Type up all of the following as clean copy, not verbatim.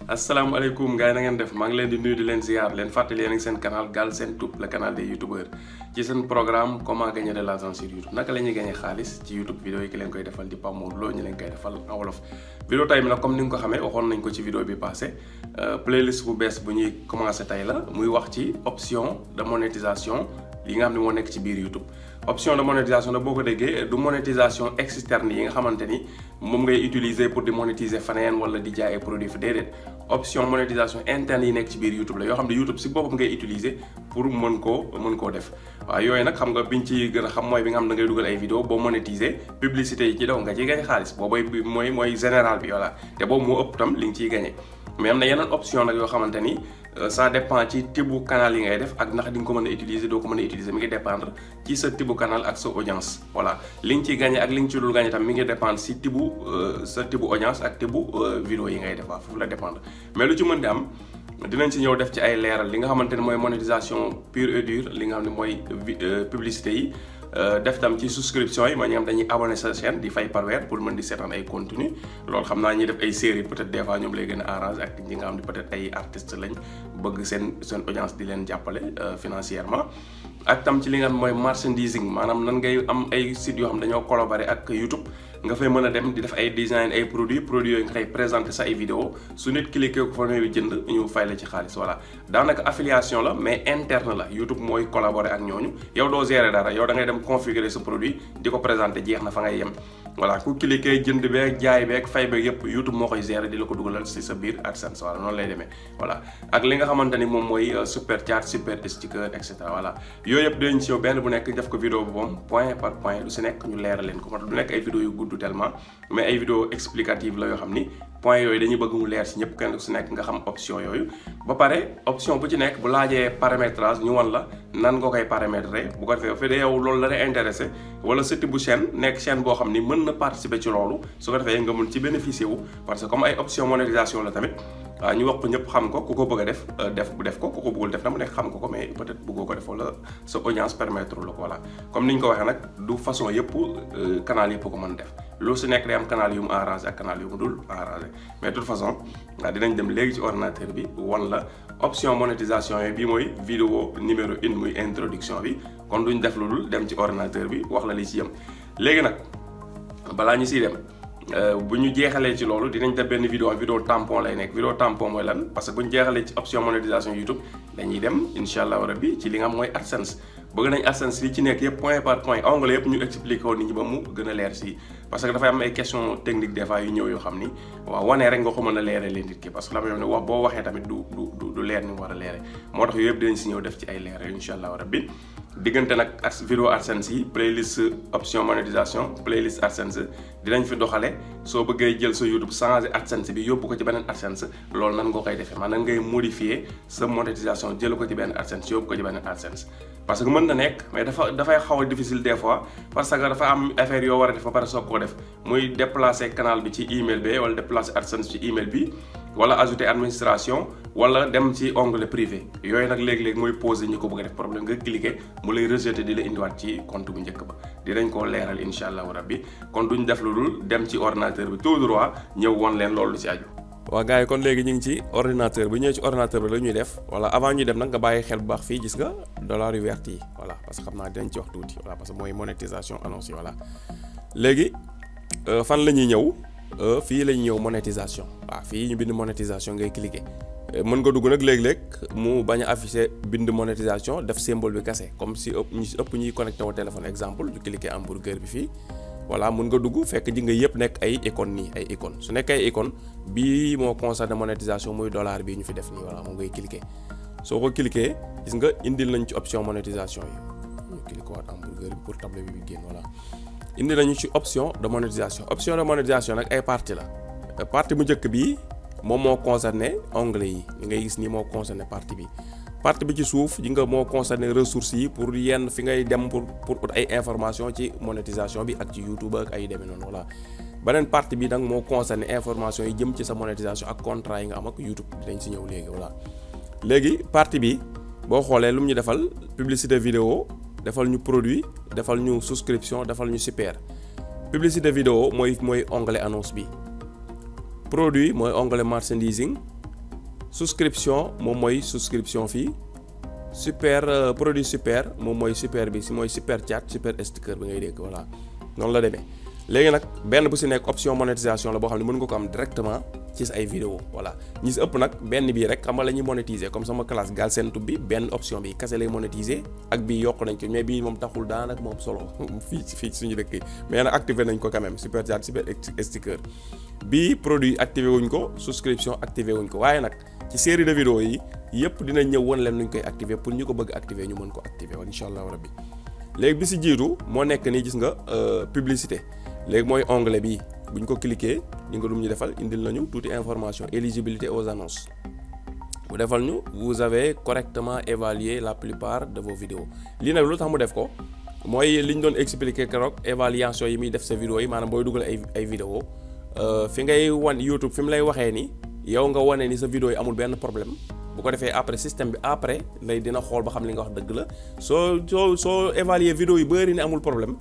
asalaamaaleykum gars yi na ngeen def maa ngi leen di nuyu di leen ziar leen fàttali yéen ak seen canal Galsen Tube le canal des youtubeurs ci seen programme comment gagner de l'argent sur YouTube naka la ñuy gagner xaalis ci YouTube vidéo yi ki leen koy defal di Pape Mor Lo ñu leen koy defal en wolof. vidéo tay bi nag comme ni nga ko xamee waxoon nañ ko ci vidéo bi passé playlist bu bees bu ñuy commencé tey la muy wax ci option de monétisation yi nga xam ne moo nekk ci biir YouTube. option de monétisation nag boo ko déggee du monétisation externe yi nga xamante ni moom ngay utiliser pour di monétiser faneen wala di jaay ay produits fa déedéet option monétisation interne yi nekk ci biir YouTube la yoo xam ne YouTube si boppam ngay utiliser pour mën koo def waaw yooyu nag xam nga biñ ci gën a xam mooy bi nga xam da ngay dugal ay vidéo boo monétiser publicité yi ci daw nga ciy gañe xaalis boobu mooy général bi voilà te boobu moo ëpp tam li nga ciy gañe mais am na yeneen option nag yoo xamante ni ça dépend ci tibu canal yi ngay def ak ndax di nga ko mën a utiliser doo ko mën a utiliser mi ngi dépendre ci sa tibu canal ak sa audience voilà li nga ciy gagné ak li nga ci dul gagné tam mi ngi dépendre si tibu sa tibu audience ak tibu vidéo yi ngay def waaw foofu la dépendre mais lu ci mën di am dinañ si ñëw def ci ay leeral li nga xamante ne mooy monétisation pure et dure li nga xam ne mooy publicité yi def tam ci souscription yi ma ñi nga xam dañuy abonné sa chaîne di fay par weer pour mën di seetaan ay contenu loolu xam naa ñuy def ay série peut-être des fois ñoom lay gën a arrange ak ñi nga xam ne peut-être ay artistes lañ bëgg seen audience di leen jàppale financièrement ak tam ci li nga xam mooy merchandising maanaam nan ngay am ay sites yoo xam dañoo collaborer ak YouTube nga fay mën a dem di def ay design ay produits yooyu nga koy présenter sa ay vidéo su nit cliquer ko fa ñuy jënd ñu fay la ci xaalis voilà daanaka affiliation la mais interne la YouTube mooy collaborer ak ñooñu yow doo gérer dara yow da ngay dem configurer sa produit di ko présenter jeex na fa ngay yem voilà ku cliquer jënd beeg jaay beeg fay beeg yëpp YouTube moo koy gérer di la ko dugalal ci sa biir AdSense voilà noonu lay demee voilà ak li nga xamante ni moom mooy super chat super sticker et cetera voilà yooyu yëpp dinañ ci yow benn bu nekk def ko vidéo bu moom point par point lu si nekk ñu leeral leen ko moo tax du nekk ay vidéo yu gudd tellement mais ay vidéo explicative la yoo xam ni point yooyu dañuy bëgg mu leer si ñëpp kenn ku si nekk nga xam option yooyu ba pare option bu ci nekk bu laajee paramétrage ñu wan la nan nga koy paramétrer bu ko defee fii yow loolu la lay intéressé wala sa type bu chaîne nekk chaîne boo xam ni mën na participer ci loolu su ko defee nga mën ci bénéficier wu parce que comme ay option monétisation la tamit waaw ñu wax ko ñëpp xam ko ku ko bëgg a def ko ku ko bëggul def na mu nekk xam ko mais peut-être bëggoo ko def wala sa audience permettre la ko voilà comme ni ñu ko waxee nag du façon yëpp canal yëpp ko mën def loolu su nekk day am canal yu mu arrangé ak canal yu mu dul arrangé mais de toute façon waaw dinañ dem léegi ci ordinateur bi wan la option monétisation yi bii mooy vidéo numéro 1 muy introduction bi kon duñ def lu dul dem ci ordinateur bi wax la li ci yem léegi nag balaa ñu siy dem bu ñu jeexalee ci loolu dinañ def benn vidéo tampon lay nekk vidéo tampon mooy lan parce que bu ñu jeexalee ci option monétisation YouTube dañuy dem incha allah rabbi ci li nga xam mooy AdSense bëgg nañ AdSense li ci nekk yëpp point par point onglet yëpp ñu expliqué woon nit ñi ba mu gën a leer si parce que dafay am ay questions techniques des fois yu ñëw yoo xam ni waaw wanee rek nga ko mën a leeral leen nit ki parce que la ma ne wax boo waxee tamit du leer ni mu war a leere moo tax yooyu yëpp dinañ si ñëw def ci ay leer incha allah rabbi diggante nag vidéo AdSense yi playlist option monétisation playlist AdSense dinañ fi doxale soo bëggee jël sa YouTube changer AdSense bi yóbbu ko ci beneen AdSense loolu nan nga koy defee maanaam ngay modifier sa monétisation jël ko ci benn AdSense yóbbu ko ci beneen AdSense parce que mën na nekk mais dafay xaw a difficile des fois parce que dafa am affaire yoo war a def ba pare soog koo def muy déplacer canal bi ci email bi wala déplacer AdSense ci email bi wala ajouter administration wala dem ci onglet privé yooyu nag léegi-léegi mooy poser ñi ko bëgg a def problème nga cliquer mu lay rejeter di la indiwaat ci compte bu njëkk ba dinañ koo leeral incha allahu rabbi kon duñ def lu dul dem ci ordinateur bi tout droit ñëw won leen loolu ci aju. waaw gars yi kon léegi ñu ngi ci ordinateur bi ñëwee ci ordinateur bi la ñuy def voilà avant ñuy dem nag nga bàyyi xel bu baax fii gis nga dollar yu vert yi voilà parce que xam naa dinañ ci wax tuuti voilà parce que mooy monétisation annoncée voilà léegi fan la ñuy ñëw fii la ñuy ñëw monétisation waaw fii ñu bind monétisation ngay cliquer mën nga dugg nag léeg-léeg mu bañ a afficher bind monétisation def symbole bi kase comme si ëpp ñuy connecté wu téléphone exemple ñu cliquer hamburger bi fii voilà mun nga dugg fekk ji nga yëpp nekk ay icône nii ay icône su nekk ay icône bii moo concerné monétisation muy dollar bii ñu fi def nii voilà moom ngay cliquer soo ko cliquer gis nga indil nañ ci option monétisation yi ñu cliquer waat hamburger bi pour table bi génn voilà indi nañu ci option de monétisation nag ay partie la partie bu njëkk bii moom moo concerné onglet yi li ngay gis nii moo concerné partie bi ci suuf ji nga moo concerné ressources yi pour yenn fi ngay dem pour ut ay information ci monétisation bi ak ci YouTube ak ay demee noonu voilà beneen partie bi nag moo concerné information yi jëm ci sa monétisation ak contrat yi nga am ak YouTube dinañ si ñëw léegi voilà léegi partie bi boo xoolee lu mu ñu defal publicité vidéo defal ñu produit defal ñu souscription defal ñu super publicité vidéo mooy onglet annonce bi produit mooy onglet merchandising souscription moom mooy souscription fii super produit super moom mooy super bi si mooy super chat super sticker bi ngay dégg voilà noonu la demee. léegi nag benn bu si nekk option monétisation la boo xam ne mën nga ko am directement ci sa ay vidéo voilà ñi si ëpp nag benn bii rek xam nga la ñuy monétiser comme sama classe Galsen Tube bi benn option bi kase lay monétiser ak bii yokk nañ ko mais bii moom taxul daanaka moom solo fii suñu dëkk yi mais nag activé nañ ko quand même super chat super sticker bii produit activé wuñ ko souscription activé wuñ ko waaye nag ci série de vidéo yi yëpp dinañ ñëw woon leen nuñ koy activé pour ñu ko bëgg activé ñu mën ko activé woon incha allah rabbi léegi bi si jiitu moo nekk nii gis nga publicité léegi mooy onglet bi bu ñu ko cliquer ñu nga dum ñu defal indil nañu tuuti information éligibilité aux annonces bu defal ñu vous avez correctement évalué la plupart de vos vidéos lii nag lu tax mu def ko mooy li ñu doon expliquer keroog évaluation yi muy def sa vidéo yi maanaam booy dugal ay vidéo fi ngay wan YouTube fi mu lay waxee ni yow nga wane ni sa vidéo yi amul benn problème bu ko defee après système bi après lay dina xool ba xam li nga wax dëgg la soo évaluer vidéo yi bëri ni amul problème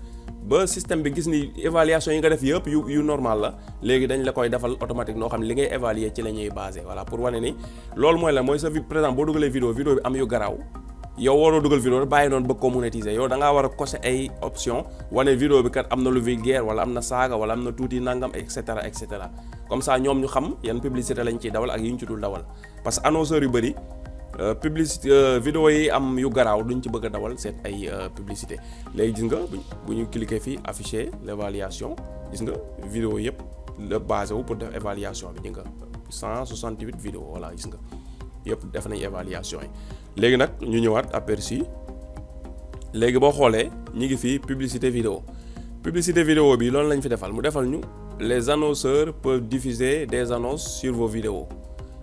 ba système bi gis ni évaluation yi nga def yëpp yu normal la léegi dañ la koy defal automatique noo xam ne li ngay évaluer ci la ñuy basé voilà pour wane ni loolu mooy la mooy sa par exemple boo dugalee vidéo bi am yu garaaw yow waroo dugal vidéo bàyyi noonu bëgg ko monétiser yow da ngaa war a cocher ay option wane vidéo bi kat am na lu vulgaire wala am na saaga wala am na tuuti nangam et cetera comme ça ñoom ñu xam yan publicité lañ ciy dawal ak yi ñu ci dul dawal parce que annonceurs yu bëri publicité vidéo yi am yu garaaw duñ ci bëgg a dawal seet ay publicité léegi gis nga bu ñu cliquer fii afficher l'évaluation gis nga vidéo yëpp la basé wu pour def évaluation bi gis nga 168 vidéo voilà gis nga yëpp def nañ évaluation yi léegi nag ñu ñëwaat aperçu léegi boo xoolee ñi ngi fii publicité vidéo bi loolu lañ fi defal mu defal ñu les annonceurs peuvent diffuser des annonces sur vos vidéos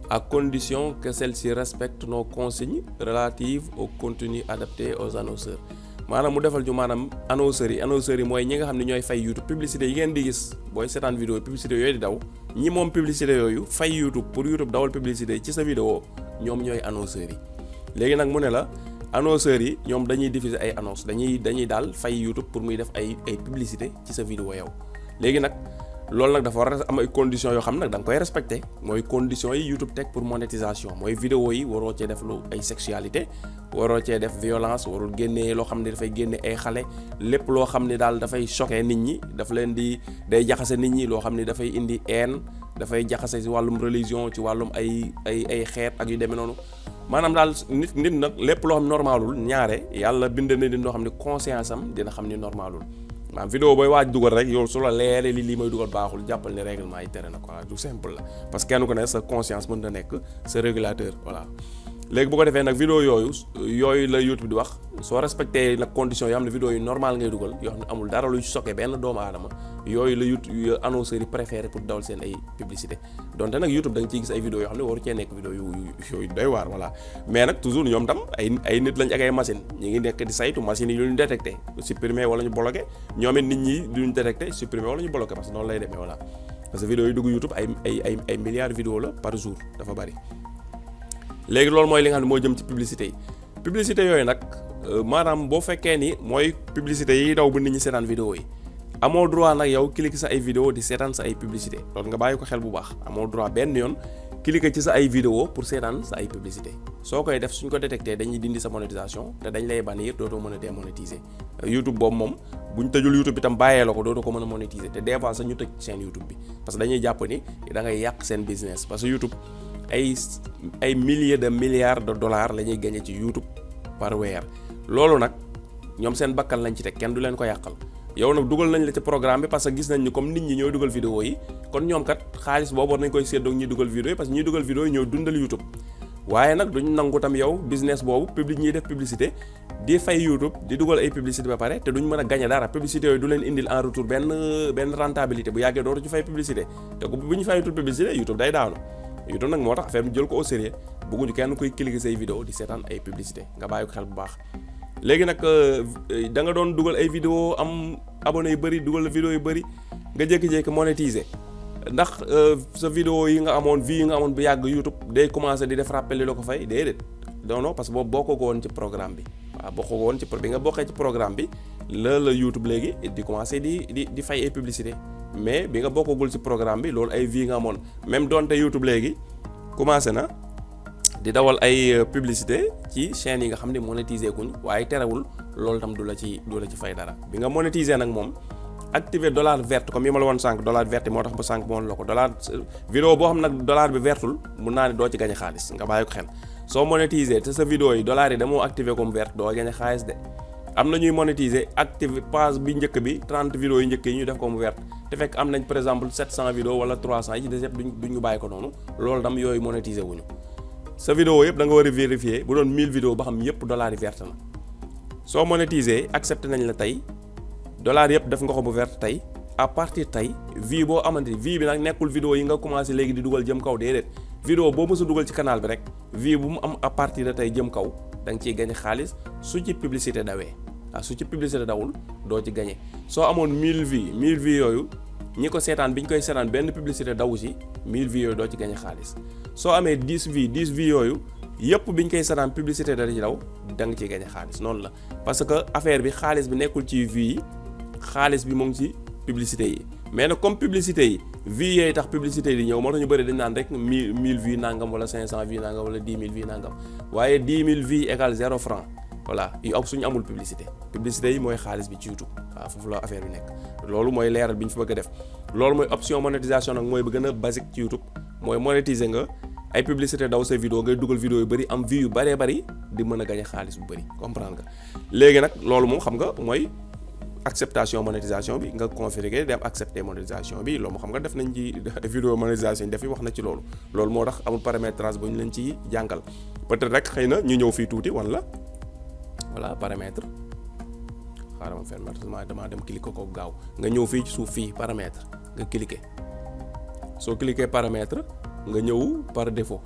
à condition que celles-ci respectent nos consignes relatives au contenu adapté aux annonceurs maanaam mu defal ñu maanaam annonceurs yi mooy ñi nga xam ne ñooy fay YouTube publicité yi ngeen di gis booy seetaan vidéo publicité yooyu di daw ñi moom publicité yooyu fay YouTube pour YouTube dawal publicité ci sa vidéo ñoom ñooy annonceurs yi léegi nag mu ne la annonceurs yi ñoom dañuy diffuser ay annonces dañuy daal fay YouTube pour muy def ay publicité ci sa vidéo yow léegi nag loolu nag dafa war a am ay conditions yoo xam ne nag da nga koy respecté mooy conditions yi YouTube teg pour monétisation mooy vidéo yi waroo cee def lu ay sexualité waroo cee def violence warul génnee loo xam ne dafay génne ay xale lépp loo xam ne daal dafay choquer nit ñi daf leen di day jaxase nit ñi loo xam ne dafay indi haine dafay jaxase ci wàllum religion ci wàllum ay xeet ak yu demee noonu maanaam daal nit nag lépp loo xam normalul ñaare yàlla bind na nit loo xam ne conscience am dina xam ni normalul maanaam vidéo booy waaj dugal rek yow su la leeree lii may dugal baaxul jàppal ne règlement yi tere na quoi du simple la parce que kenn ku ne sa conscience mën na nekk sa régulateur voilà léegi bu ko defee nag vidéo yooyu la YouTube di wax soo respecté nag conditions yoo xam ne vidéo yu normal ngay dugal yoo xam ne amul dara luy choqué benn doomu aadama yooyu la YouTube annonceurs yi préféré pour dawal seen ay publicité donte nag YouTube da nga ciy gis ay vidéo yoo xam ne waru cee nekk vidéo yooyu doy waar voilà mais nag toujours ñoom tam ay nit lañ ak ay machine ñi ngi nekk di saytu machines yi ñu détecté supprimer wala ñu bloqué ñoom it nit ñi duñu détecté supprimer wala ñu bloqué parce que noonu lay demee voilà parce que vidéo yi dugg YouTube ay milliards vidéo la par jour dafa bari léegi loolu mooy li nga xam ne moo jëm ci publicité yooyu nag maanaam boo fekkee ni mooy publicité yi daw bu nit ñi seetaan vidéo yi amoo droit nag yow cliquer sa ay vidéo di seetaan sa ay publicité loolu nga bàyyi ko xel bu baax amoo droit benn yoon cliquer ci sa ay vidéo pour seetaan sa ay publicité soo koy def suñ ko détecté dañuy dindi sa monétisation te dañ lay bannir dootoo mën a démonétiser YouTube boobu moom buñ tëjul YouTube itam bàyyee la ko dootoo ko mën a monétiser te des fois sax ñu tëj seen YouTube bi parce que dañuy jàpp ni da ngay yàq seen business parce que YouTube ay milliers de milliards de dollars la ñuy gagné ci YouTube par weer loolu nag ñoom seen bakkan lañ ci teg kenn du leen ko yàqal yow nag dugal nañ la ci programme bi parce que gis nañ ni comme nit ñi ñooy dugal vidéo yi kon ñoom kat xaalis boobu war nañ koy séddoo ñuy dugal vidéo yi parce que ñuy dugal vidéo yi ñoo dundal YouTube waaye nag duñ nangu tam yow business boobu ñuy def publicité di fay YouTube di dugal ay publicité ba pare te duñ mën a gagné dara publicité yooyu du leen indil en retour benn rentabilité bu yàggee dootu ci fay publicité te bu ñu fayatul publicité YouTube day daanu YouTube nag moo tax affaire bi jël ko au sérieux bëgguñu kenn koy cliquer say vidéo di seetaan ay publicité nga bàyyi ko xel bu baax léegi nag da nga doon dugal ay vidéo am abonné yu bëri dugal vidéo yu bëri nga jékki-jékki monétiser ndax sa vidéo yi nga amoon vie yi nga amoon bu yàgg YouTube day commencer di def rappel la ko fay déedéet non parce que boobu bokkoo ko woon ci programme bi waaw bokkoo ko woon ci bi nga bokkee ci programme bi la YouTube léegi di commencer di fay ay publicité mais bi nga bokkagul ci programme bi loolu ay vie nga amoon même donte YouTube léegi commencé na di dawal ay publicité ci chaînes yi nga xam ne monétiser kuñ waaye terewul loolu tam du la ci fay dara bi nga monétiser nag moom activer dollar verte comme yi ma la woon sànq dollar verte moo tax ba sànq moon la ko dollar vidéo boo xam nag dollar bi vertul mun naa ne doo ci gañe xaalis nga bàyyi ko xel soo monétiser te sa vidéo yi dollar yi damoo activer comme verte doo gañe xaalis de am na ñuy monétiser activer page bi njëkk bi 30 vidéos yi njëkk yi ñu def comme verte te fekk am nañ par exemple 700 vidéos wala 300 yi ci des yëpp duñu bàyyi ko noonu loolu tam yooyu monétiser wuñu sa vidéo yëpp da nga war a vérifier bu doon 1000 vidéos ba xam yëpp dollar yi verte na soo monétiser accepté nañ la tey dollar yëpp def nga ko bu verte tey à partir tey vie boo amante vie bi nag nekkul vidéo yi nga commencé léegi di dugal jëm kaw déedéet vidéo boo mës a dugal ci canal bi rek vie bu mu am à partir de tey jëm kaw da nga ciy gañe xaalis su ci publicité dawee waaw su ci publicité dawul doo ci gañe soo amoon 1000 vues yooyu ñi ko seetaan bi ñu koy seetaan benn publicité dawu ci 1000 vues yooyu doo ci gañe xaalis soo amee 10 vues yooyu yëpp bi ñu koy seetaan publicité da ci daw da nga ciy gañe xaalis noonu la parce que affaire bi xaalis bi nekkul ci vues yi xaalis bi mu ngi ci publicité yi mais nag comme publicité yi vues yooyu tax publicité yi di ñëw moo tax ñu bëri dañ naan rek 1000 vues nangam wala 500 vues nangam wala 10 000 vues nangam waaye 10 000 vues égale 0 franc voilà yu ak suñu amul publicité yi mooy xaalis bi ci YouTube waaw foofu la affaire bi nekk loolu mooy leeral bi ñu fi bëgg a def loolu mooy option monétisation nag mooy ba gën a basique ci YouTube mooy monétiser nga ay publicité daw sa vidéo ngay dugal vidéo yu bëri am vues yu bëree bëri di mën a gañe xaalis bu bëri comprendre nga léegi nag loolu moom xam nga mooy acceptation monétisation bi nga configurer dem accepter monétisation bi loolu moo xam nga def nañ ci vidéo monétisation def yi wax na ci loolu moo tax amul paramétrage bu ñu leen ci jàngal peut-être rek xëy na ñu ñëw fii tuuti wan la voilà paramètre xaaral ma fermement damaa dem cliquer ko gaaw nga ñëw fii ci suuf fii paramètre nga cliquer soo cliquer paramètre nga ñëw par défaut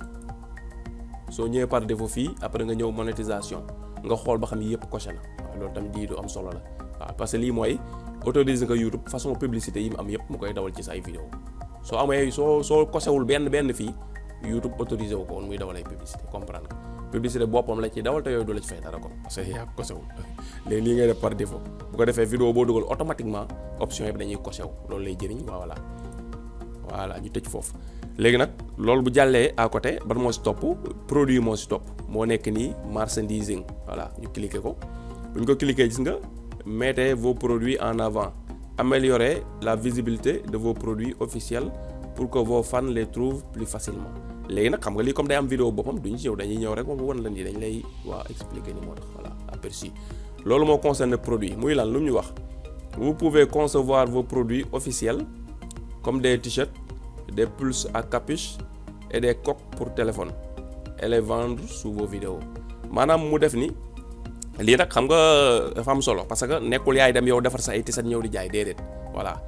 soo ñëwee par défaut fii après nga ñëw monétisation nga xool ba xam yëpp coché na waaw loolu tam di du am solo la waaw parce que lii mooy autoriser nga YouTube façon publicité yi mu am yëpp mu koy dawal ci sa ay vidéo soo amee soo coséwul benn fii YouTube autorisé wu ko woon muy dawal ay publicité comprendre nga publicité boppam la ci dawal te yooyu du la ci fay dara kon parce que yaa ko coséwul léegi lii ngay def par défaut bu ko defee vidéo boo dugal automatiquement option yi dañuy coséw loolu lay jëriñ voilà ñu tëj foofu léegi nag loolu bu jàllee à côté ban moo si topp produit moo si topp moo nekk nii marchandising voilà ñu cliquer ko bu ñu ko cliquer gis nga mettez vos produits en avant améliorer la visibilité de vos produits officiels pour que vos fans les trouvent plus facilement léegi nag xam nga lii comme day am vidéo boppam duñu ci ñëw dañuy ñëw rek moom wan la nii dañ lay expliquer ni moo tax voilà aperçu loolu moo concerne produit muy lan lu mu ñu wax vous pouvez concevoir vos produits officiels comme des t-shirts des pulls à capuche et des coques pour téléphone et les vendre sous vos vidéos maanaam mu def ni lii nag xam nga dafa am solo parce que nekkul yaay dem yow defar sa ay t-shirt ñëw di jaay déedéet voilà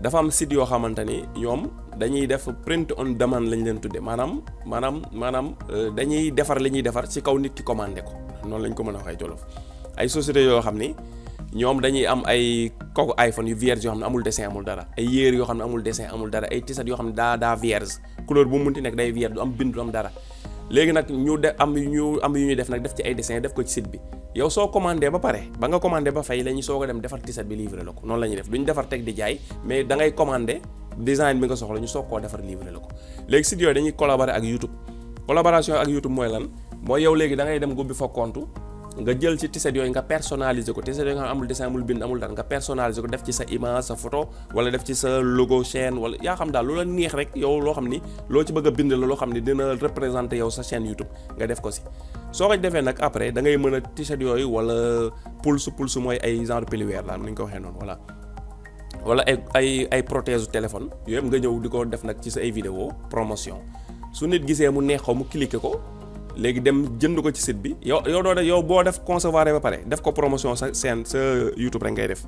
dafa am site yoo xamante ni ñoom dañuy def print on demand lañ leen tudde maanaam dañuy defar li ñuy defar ci kaw nit ki commandé ko noonu lañ ko mën a waxee jolof ay sociétés yoo xam ni ñoom dañuy am ay kooku iPhone yu vierge yoo xam ne amul dessin amul dara ay yére yoo xam ne amul dessin amul dara ay t-shirt yoo xam ne daa vierge couleur bu mu munti nekk day vierge du am bind du am dara léegi nag ñu yu ñuy def nag def ci ay dessin def ko ci site bi yow soo commandé ba pare ba nga commandé ba fay la ñuy soog a dem defar t-shirt bi livré la ko noonu la ñuy def duñ defar teg di jaay mais da ngay commandé design bi nga soxla ñu soog koo defar livré la ko léegi site yooyu dañuy collaborer ak YouTube collaboration ak YouTube mooy lan mooy yow léegi da ngay dem gubbi fa compte nga jël ci t-shirt yooyu nga personnaliser ko t-shirt yooyu nga xam amul dessin amul bind amul dara nga personnaliser ko def ci sa image sa photo wala def ci sa logo chaîne wala yaa xam daal lu la neex rek yow loo xam ni loo ci bëgg a bind la loo xam ni dina représenter yow sa chaîne YouTube nga def ko si soo ko defee nag après da ngay mën a t-shirt yooyu wala pulse mooy ay genre piliweer la am ni ñu ko waxee noonu voilà wala ay prothèse téléphone yooyu yëpp nga ñëw di ko def nag ci sa ay vidéo promotion su nit gisee mu neex ko mu cliquer ko léegi dem jënd ko ci site bi yow boo def concevoir ba pare def ko promotion sa YouTube rek ngay def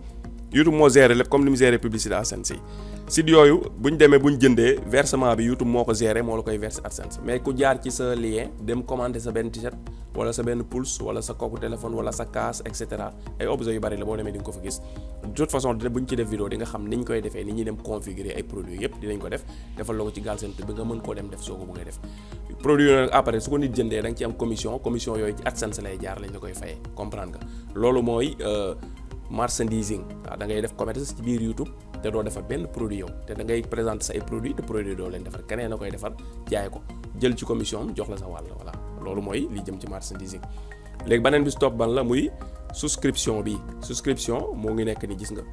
YouTube moo géré lépp comme ni mu géré publicité AdSense yi site yooyu bu ñu demee bu ñu jëndee versement bi YouTube moo ko géré moo la koy verser AdSense mais ku jaar ci sa lien dem commenter sa benn t-shirt wala sa benn pulse wala sa kooku téléphone wala sa kaas et cetera ay objets yu bari la boo demee di nga ko fa gis de toute façon bu ñu ci def vidéo di nga xam ni ñu koy defee ni ñuy dem configurer ay produits yëpp dinañ ko def defal la ko ci Galsen Tube bi nga mën koo dem def soo ko bëggee def produit yooyu nag après su ko nit jëndee da nga ci am commission yooyu ci AdSense lay jaar lañ la koy fayee comprendre nga loolu mooy marchandising waaw da ngay def commerce ci biir YouTube te doo defar benn produit yow te da ngay présenter sa ay produits te produit doo leen defar keneen na koy defar jaay ko jël ci commission jox la sa wàll voilà loolu mooy li jëm ci merchandising. léegi beneen bi stop ban la muy souscription bi moo ngi nekk ni gis nga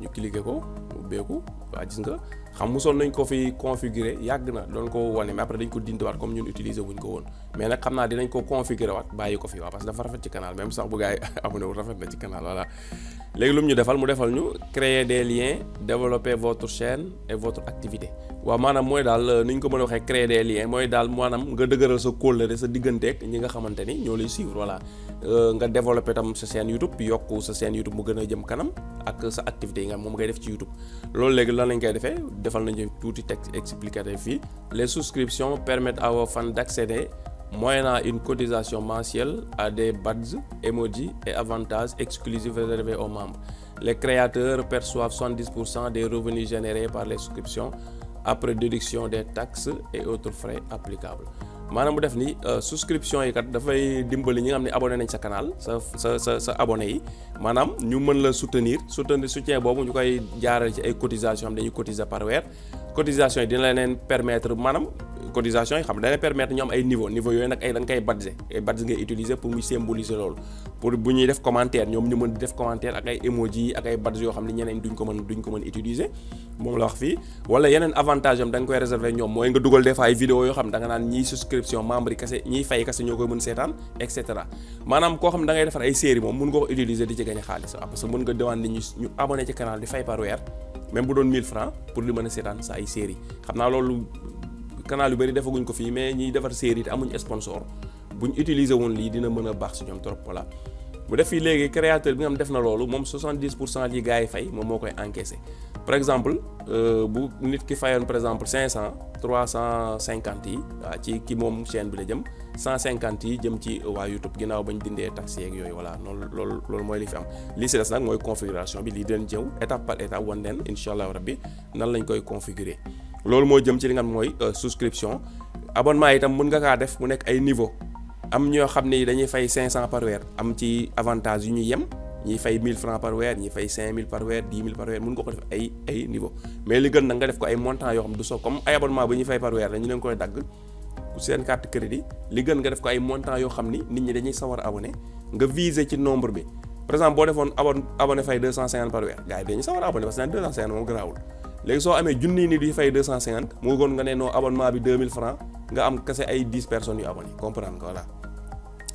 ñu cliquer ko mu beeku waa gis nga xam mosoon nañ ko fi configurer yàgg na doon ko wane mais après dañ ko dindiwaat comme ñun utiliser wuñ ko woon mais nag xam naa dinañ ko configurer waat bàyyi ko fi waaw parce que dafa rafet ci canal même sax bu gars yi abonné wu rafet na ci canal voilà. léegi lu mu ñu defal ñu créer des liens développer votre chaîne et votre activité waaw maanaam mooy daal ni ñu ko mën a waxee créer des liens mooy daal maanaam nga dëgëral sa kóllëre sa digganteeg ñi nga xamante ni ñoo lay suivre voilà nga développer tam sa chaîne YouTube yokku sa chaîne YouTube mu gën a jëm kanam ak sa activité yi nga moom ngay def ci YouTube loolu léegi lan lañ koy defee defal nañu tuuti texte explicatif fii les souscriptions permettent à vos fans d'accéder moyennant une cotisation mensuelle à des badges, emojis et avantages exclusifs réservés aux membres. Les créateurs perçoivent 70% des revenus générés par les souscriptions après déduction des taxes et autres frais applicables. maanaam bu def ni souscription yi kat dafay dimbali ñi nga xam ne abonné nañ sa canal sa abonné yi maanaam ñu mën la soutenir soutien boobu ñu koy jaarale ci ay cotisation am dañuy cotiser par weer cotisation yi dina leen permettre maanaam cotisation yi xam da leen permettre ñu am ay niveau yooyu nag ay da nga koy badge ngay utiliser pour muy symboliser loolu pour bu ñuy def commentaire ñoom ñu mën di def commentaire ak ay emoji ak ay badge yoo xam ne ñeneen duñ ko mën utiliser moom la wax fii wala yeneen avantage am da nga koy réserver ñoom mooy nga dugal des fois ay vidéo yoo xam da nga naan ñiy souscription membre yi kese ñiy fay kese ñoo koy mën seetaan et cetera maanaam koo xam ne da ngay defar ay série moom mun nga ko utiliser di ci gagner xaalis parce que mën nga demande nit ñu abonné ci canal di fay par weer même bu doon 1000 francs pour di mën a seetaan sa ay série xam naa loolu canal yu bëri defaguñ ko fii mais ñiy defar série te amuñ sponsor buñ utiliser woon lii dina mën a baax si ñoom trop voilà bu def fii léegi créateur bi nga xam def na loolu moom 70% li gars yi fay moom moo koy encaissé par exemple bu nit ki fayoon par exemple 500 350 yi waa ci ki moom chaîne bi la jëm 150 yi jëm ci waa YouTube ginnaaw bañ dindee taxes yeeg yooyu voilà loolu mooy li fi am li si des nag mooy configuration bi lii den jëw étape par étape wan leen incha allah rabbi nan lañ koy configurer loolu moo jëm ci li nga xam mooy souscription abonnement itam mën nga kaa def mu nekk ay niveau am ñoo xam ne dañuy fay 500 par weer am ci avantage yu ñuy yem ñiy fay 1000 francs par weer ñi fay 5000 par weer 10 000 par weer mën nga ko def ay niveau mais li gën nag nga def ko ay montant yoo xam du so comme ay abonnement ba ñuy fay par weer dañu leen koy dagg seen carte crédit li gën nga def ko ay montant yoo xam ni nit ñi dañuy sawar a abonné nga viser ci nombre bi par exemple boo defoon abonné fay 250 par weer gars yi dañuy sawar a abonné parce que 250 moom garaawul léegi soo amee junni nit di fay 250 moo gën nga ne noo abonnement bi 2000 francs nga am kese ay 10 personnes yu abonné comprendre nga voilà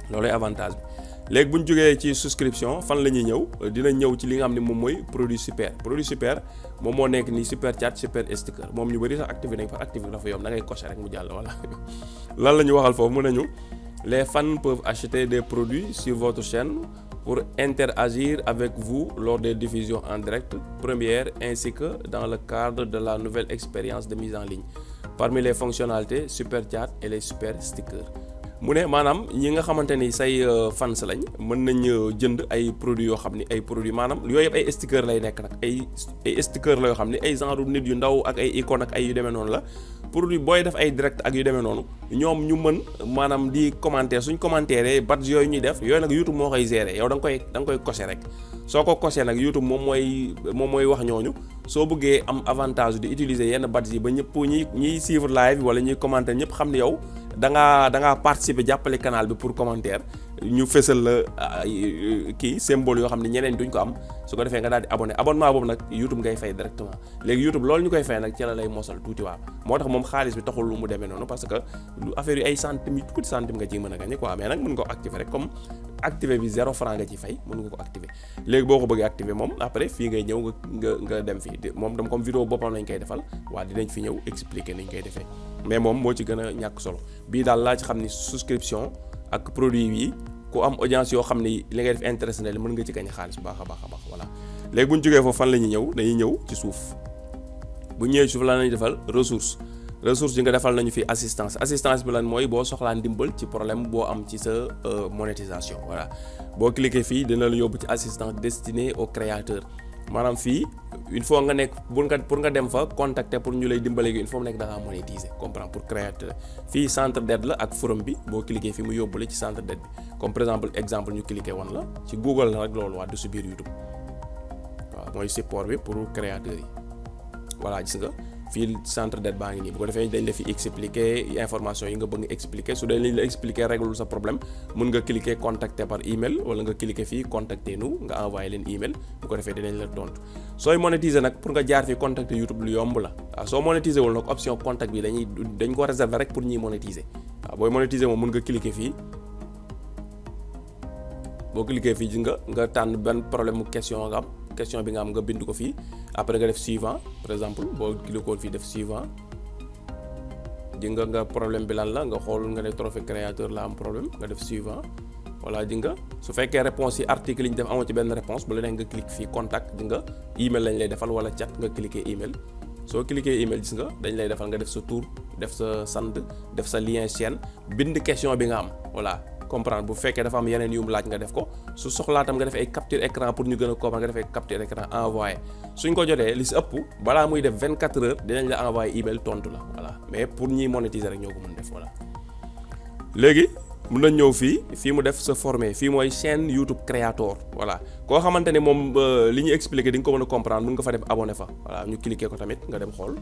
loolay avantage bi léegi bu ñu jógee ci souscription fan la ñuy ñëw dina ñëw ci li nga xam ne moom mooy produit super moom moo nekk ni super chat super sticker moom ñu bëri sax activé nañ fa activé dafa yomb da ngay coché rek mu jàll voilà lan la ñu waxal foofu mu nañu les fans peuvent acheter des produits sur votre chaîne pour interagir avec vous lors des diffusions en direct première ainsi que dans le cadre de la nouvelle expérience de mise en ligne parmi les fonctionnalités super chat et les super stickers mu ne maanaam ñi nga xamante ni say fans lañ mën nañ jënd ay produits yoo xam ni ay produits maanaam yooyu yëpp ay sticker lay nekk nag ay sticker la yoo xam ni ay genre nit yu ndaw ak ay icône ak ay yu demee noonu la produit booy def ay direct ak yu demee noonu ñoom ñu mën maanaam di commentaire suñ commentaire badge yooyu ñuy def yooyu nag YouTube moo koy gérer yow da nga koy coché rek soo ko coché nag YouTube moom mooy wax ñooñu soo bëggee am avantage di utiliser yenn badge yi ba ñëpp ñiy suivre live wala ñuy commenter ñëpp xam ne yow da ngaa participer jàppale canal bi pour commentaire ñu fësal la kii symbole yoo xam ne ñeneen duñ ko am su ko defee nga daal di abonnement boobu nag YouTube ngay fay directement léegi YouTube loolu ñu koy fay nag ci la lay mosal tuuti waa moo tax moom xaalis bi taxul lu mu demee noonu parce que lu affaire yu ay centime yu tuuti centime nga ciy mën a gagné quoi mais nag mën nga ko activer rek comme activer bi 0 franc nga ci fay mën nga ko activer léegi boo ko bëggee activer moom après fii ngay ñëw nga dem fii moom dama comme vidéo boppam lañ koy defal waa dinañ fi ñëw expliquer nañ koy defee mais moom moo ci gën a ñàkk solo bii daal laa ci xam ni souscription ak produit yi ku am audience yoo xam ni li ngay def intéressé na mën nga ci gagné xaalis bu baax a baax voilà léegi bu ñu jógee foofu fan la ñuy ñëw dañuy ñëw ci suuf bu ñëwee suuf lan lañuy defal ressource yi nga defal nañu fi assistance bi lan mooy boo soxlaa ndimbal ci problème boo am ci sa monétisation voilà boo cliquer fii dina la yóbbu ci assistance destinée aux créateurs maanaam fii il faut nga nekk pour nga dem fa contacter pour ñu lay dimbale gi il faut mu nekk da ngaa monétiser comprendre pour créateur fii centre d'aide la ak forum bi boo cliquer fii mu yóbbu la ci centre d'aide bi comme par exemple ñu cliquer woon la ci Google la rek loolu waa du si biir YouTube waaw mooy support bi pour créateurs yi voilà gis nga fii centre d'aide baa ngi nii bu ko defee dañ la fi expliquer information yi nga bëgg expliquer su dee liñ la expliquer réglul sa problème mun nga cliquer contacter par email wala nga cliquer fii contacter nous nga envoyer leen email bu ko defee dinañ la tontu. sooy monétiser nag pour nga jaar fi contacter YouTube lu yomb la waaw soo monétiser wul nag option contact bi dañ ko réserver rek pour ñiy monétiser waaw booy monétiser moom mun nga cliquer fii boo cliquer fii gis nga tànn benn problème mu question bi nga am nga bind ko fii après nga def suivant par exemple boo cliquer fii def suivant di nga problème bi lan la nga xool nga ne trophée créateur la am problème nga def suivant voilà di nga su fekkee réponse yi article yi ñu def amoo ci benn réponse bu la neex nga clique fii contact di nga email lañ lay defal wala chat nga cliquer email soo cliquer email gis nga dañ lay defal nga def sa tour def sa sant def sa lien chaîne bind question bi nga am voilà comprendre bu fekkee dafa am yeneen yu mu laaj nga def ko su soxlaa tam nga def ay capture écran pour ñu gën a comprendre nga def ay capture écran envoyé suñ ko jotee li si ëpp balaa muy def 24 heures dinañ la envoyé email tontu la voilà mais pour ñiy monétiser rek ñoo ko mën def voilà. léegi mun nañ ñëw fii mu def sa formé fii mooy chaîne YouTube créateur voilà koo xamante ne moom li ñuy expliquer di nga ko mën a comprendre mun nga fa dem abonné fa voilà ñu cliquer ko tamit nga dem xool.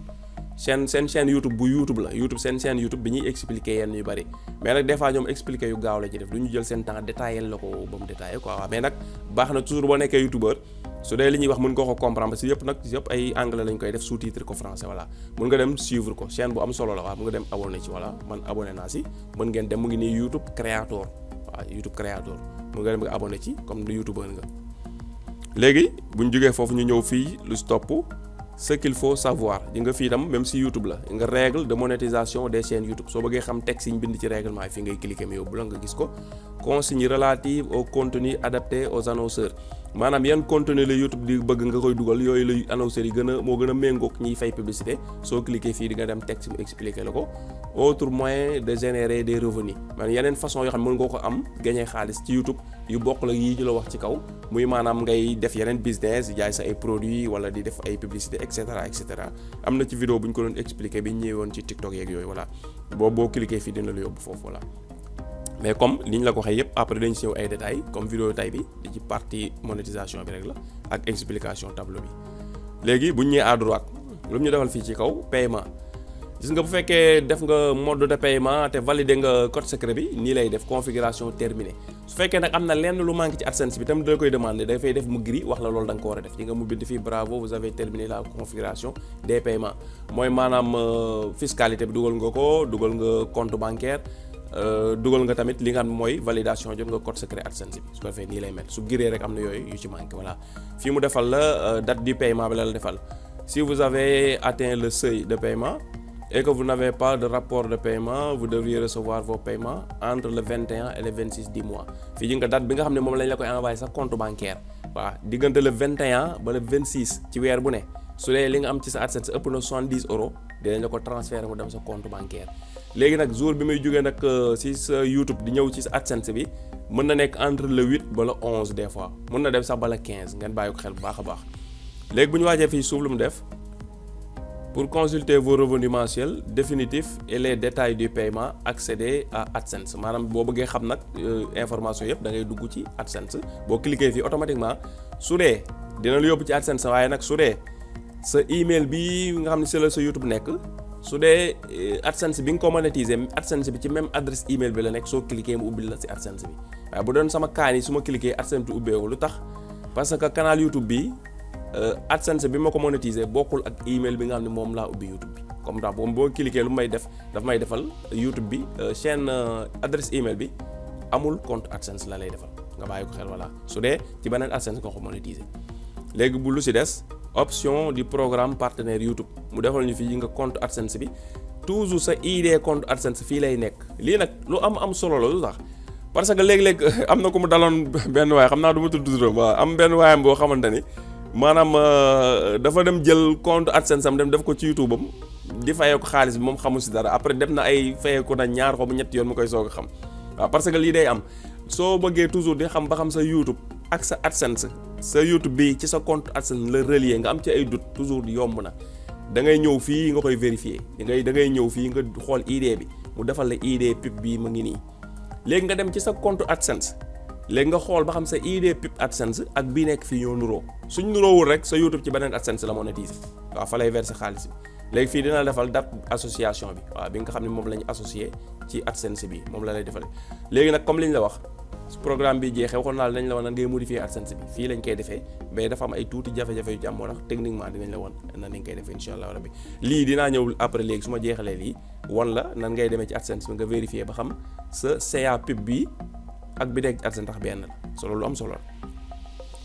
seen chaîne YouTube bu YouTube la seen chaîne YouTube bi ñuy expliquer yenn yu bari mais nag des fois ñoom expliquer yu gaaw la ci def du ñu jël seen temps détaillé la ko ba mu détaillé quoi mais nag baax na toujours boo nekkee youtubeur su dee li ñuy wax mën nga ko comprendre parce que yëpp ay anglais lañ koy def sous-titre ko français voilà mën nga dem suivre ko chaîne bu am solo la waaw mën nga dem abonné ci voilà man abonné naa si mën ngeen dem mu ngi nii YouTube créateur waaw YouTube créateur mën nga dem nga abonné ci comme du youtubeur nga léegi buñ jógee foofu ñu ñëw fii lu stop ce qu'il faut savoir di nga fii tam même si YouTube la nga règle de monétisation des chaînes YouTube soo bëggee xam texte yi ñu bind ci règlement yi fii ngay cliquer mais yóbbu la nga gis ko consignes relatives au contenu adapté aux annonceurs maanaam yan contenu la YouTube di bëgg nga koy dugal yooyu la annonceurs yi moo gën a méngoog ñiy fay publicité soo cliquer fii di nga dem texte bi expliquer la ko autre moyen de générer des revenus man yeneen façon yoo xam ne mën nga ko am gagner xaalis ci YouTube yu bokk la yii ñu la wax ci kaw muy maanaam ngay def yeneen business jaay sa ay produits wala di def ay publicité et cetera am na ci vidéo bu ñu ko doon expliquer bi ñu ñëwoon ci TikTok yeeg yooyu voilà boo cliquer fii dina la yóbbu foofu voilà. mais comme li ñu la ko waxee yëpp après dañu si ñëw ay détails comme vidéo tay bi di ci partie monétisation bi rek la ak explication tableau bi léegi bu ñu ñëwee à droite lu ñu defal fii ci kaw paiement gis nga bu fekkee def nga mode de paiement te validé nga code secret bi nii lay def configuration terminée su fekkee nag am na lenn lu manqué ci AdSense bi tam da koy demander dafay def mu gris wax la loolu da nga ko war a def di nga mu bind fii bravo vous avez terminé la configuration des paiements mooy maanaam fiscalité bi dugal nga compte bancaire dugal nga tamit li nga xam mooy validation jot nga code secret AdSense bi su ko defee nii lay mel su giree rek am na yooyu yu ci manqué voilà fii mu defal la date du paiement bi la defal si vous avez atteint le seuil de paiement et que vous n'avez pas de rapport de paiement vous devriez recevoir vos paiements entre le 21 et le 26 du mois fii ji nga date bi nga xam ne moom lañ la koy envoyé sa compte bancaire waaw diggante le 21 ba le 26 ci weer bu ne su dee li nga am ci sa AdSense ëpp na 70 euros dinañ la ko transférer mu dem sa compte bancaire léegi nag jour bi muy jógee nag si sa YouTube di ñëw ci sa AdSense bi mën na nekk entre le 8 ba le 11 des fois mën na dem sax ba le 15 ngeen bàyyi ko xel bu baax a baax léegi bu ñu waajee fii suuf lu mu def pour consulter vos revenus mensuels définitifs et les détails du paiement accéder à AdSense maanaam boo bëggee xam nag information yëpp da ngay dugg ci AdSense boo cliquer fii automatiquement su dee dina la yóbbu ci AdSense waaye nag su dee sa email bi nga xam ne si la sa YouTube nekk su dee AdSense bi nga ko monétiser AdSense bi ci même adresse email bi la nekk soo cliquer mu ubbil la si AdSense bi waaye bu doon sama kaan yi su ma cliquer AdSense bi ubbeeku lu tax parce que canal YouTube bi AdSense bi ma ko monétiser bokkul ak email bi nga xam ne moom laa ubbi YouTube bi comme ça boo cliquer lu may def daf may defal YouTube bi chaîne adresse email bi amul compte AdSense la lay defal nga bàyyi ko xel voilà su dee ci beneen AdSense nga ko monétiser léegi bu lu si des option du programme partenaire YouTube mu defal ñu fii nga compte AdSense bi toujours sa ID compte AdSense fii lay nekk lii nag lu am solo la lu tax parce que léeg-léeg am na ku mu daloon benn waay xam naa du ma tudd turam waaw am benn waayam boo xamante ni maanaam dafa dem jël compte AdSense am dem def ko ci YouTube am di fayee ko xaalis bi moom xamul si dara après dem na ay fayee ko na ñaar xobu ñetti yoon mu koy soog a xam waaw parce que lii day am soo bëggee toujours di xam ba xam sa YouTube ak sa AdSense sa YouTube bi ci sa compte AdSense la relier nga am ci ay doute toujours yomb na da ngay ñëw fii nga koy vérifier da ngay ñëw fii nga xool ID bi mu defal la ID pub bi mu ngi nii léegi nga dem ci sa compte AdSense léegi nga xool ba xam sa ID pub AdSense ak bii nekk fii ñoo nuroo suñ nuroowul rek sa YouTube ci beneen AdSense la monétiser waaw fa lay verser xaalis bi léegi fii dina la defal date association bi waaw bi nga xam ne moom lañu associé ci AdSense bi moom la lay defal léegi nag comme li ñu la wax su programme bi jeexee waxoon naa la dañ la woon nan ngay modifier AdSense bi fii lañ koy defee mais dafa am ay tuuti jafe-jafe yu ci am moo tax techniquement dinañ la woon nan lañ koy defee insha allah rabbi lii dinaa ñëw après léegi su ma jeexalee lii wan la nan ngay demee ci AdSense bi nga vérifier ba xam sa CA pub bi ak bi nekk AdSense tax benn la solo lu am solo la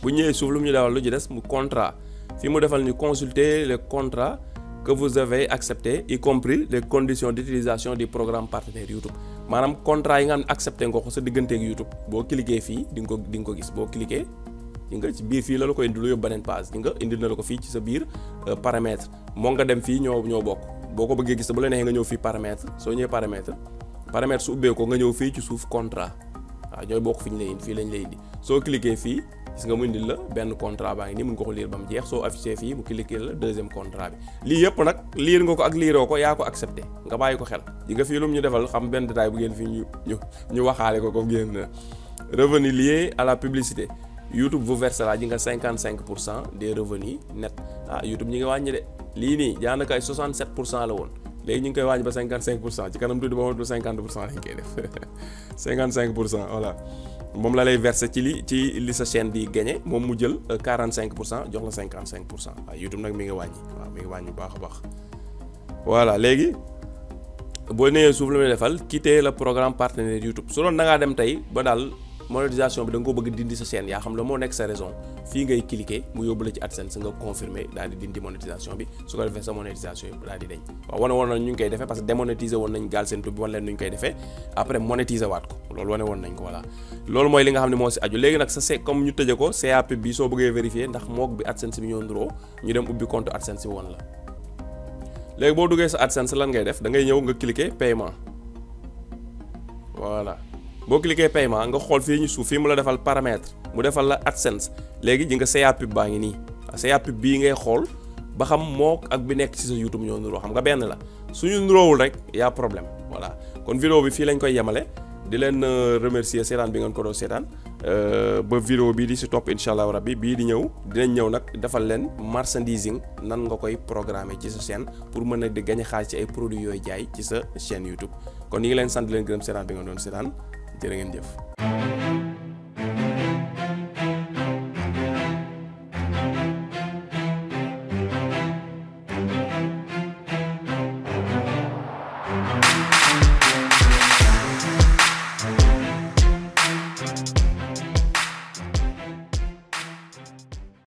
bu ñëwee suuf lu mu ñu defal lu ci des mu contrat fi mu defal ni consulter les contrats que vous avez accepté y compris les conditions d'utilisation du programme partenaire YouTube maanaam contrat yi nga xam ne accepté nga ko sa digganteeg YouTube boo cliquer fii di nga ko gis boo cliquer di nga ci biir fii la ko indi lu yóbbu beneen page di nga indi na la ko fii ci sa biir paramètre moo nga dem fii ñoo bokk boo ko bëggee gis bu la neexee nga ñëw fii paramètre soo ñëwee paramètre su ubbee ko nga ñëw fii ci suuf contrat waaw ñooy bokk fi ñu lay indi fii lañ lay indi soo cliquer fii gis nga mu indil la benn contrat baa ngi nii mun nga ko lire ba mu jeex soo affiché fii mu cliquer la deuxième contrat bi lii yëpp nag lire nga ko ak liiroo ko yaa ko accepté nga bàyyi ko xel yi nga fii lu mu ñu defal xam benn détail bu ngeen fii ñu waxaale ko comme ngeen revenu lié à la publicité YouTube vous verse la ji nga 55% des revenus net YouTube ñi ngi wàññi de lii nii daanaka ay 67% la woon léegi ñu ngi koy wàññi ba 55% ci kanam tuuti ba moom 50% lañ koy def 55% voilà moom la lay verser ci li sa chaîne di gagné moom mu jël 45% jox la 55% waaw YouTube nag mi ngi wàññi waaw mi ngi wàññi baax a baax voilà léegi boo nee suuf la muy defal quitter le programme partenaire YouTube su doon da ngaa dem tey ba daal monétisation bi da nga ko bëgg dindi sa chaîne yaa xam la moo nekk sa raison fii ngay cliquer mu yóbbu la ci AdSense nga confirmer daal di dindi monétisation bi su ko defee sa monétisation yëpp daal di deñ waaw wane woon nañ ñu ngi koy defee parce que démonétiser woon nañ Galsen Tube bi wan leen nu ñu koy defee après monétiser waat ko loolu wane woon nañ ko voilà loolu mooy li nga xam ne moo si aju léegi nag sa comme ñu tëjee ko CAP bi soo bëggee vérifier ndax mook bi AdSense bi ñoo nduroo ñu dem ubbi compte AdSense bi woon la léegi boo duggee sa AdSense lan ngay def da ngay ñëw nga cliquer paiement voilà boo cliquer paiement nga xool fii ñu suuf fii mu la defal paramètre mu defal la AdSense léegi ji nga CA pub baa ngi nii CA pub bii ngay xool ba xam mook ak bi nekk ci sa YouTube ñoo nuroo xam nga benn la suñu nuroowul rek y'a problème voilà kon vidéo bi fii lañ koy yemale di leen remercier seetaan bi ngeen ko doon seetaan ba vidéo bii di si topp incha allah rabbi bii di ñëw dinañ ñëw nag defal leen marchandising nan nga koy programmer ci sa chaîne pour mën a di gagner xaalis ci ay produits yooyu jaay ci sa chaîne YouTube kon ñi ngi leen sant leen gërëm seetaan bi ngeen doon seetaan jërë ngeen jëf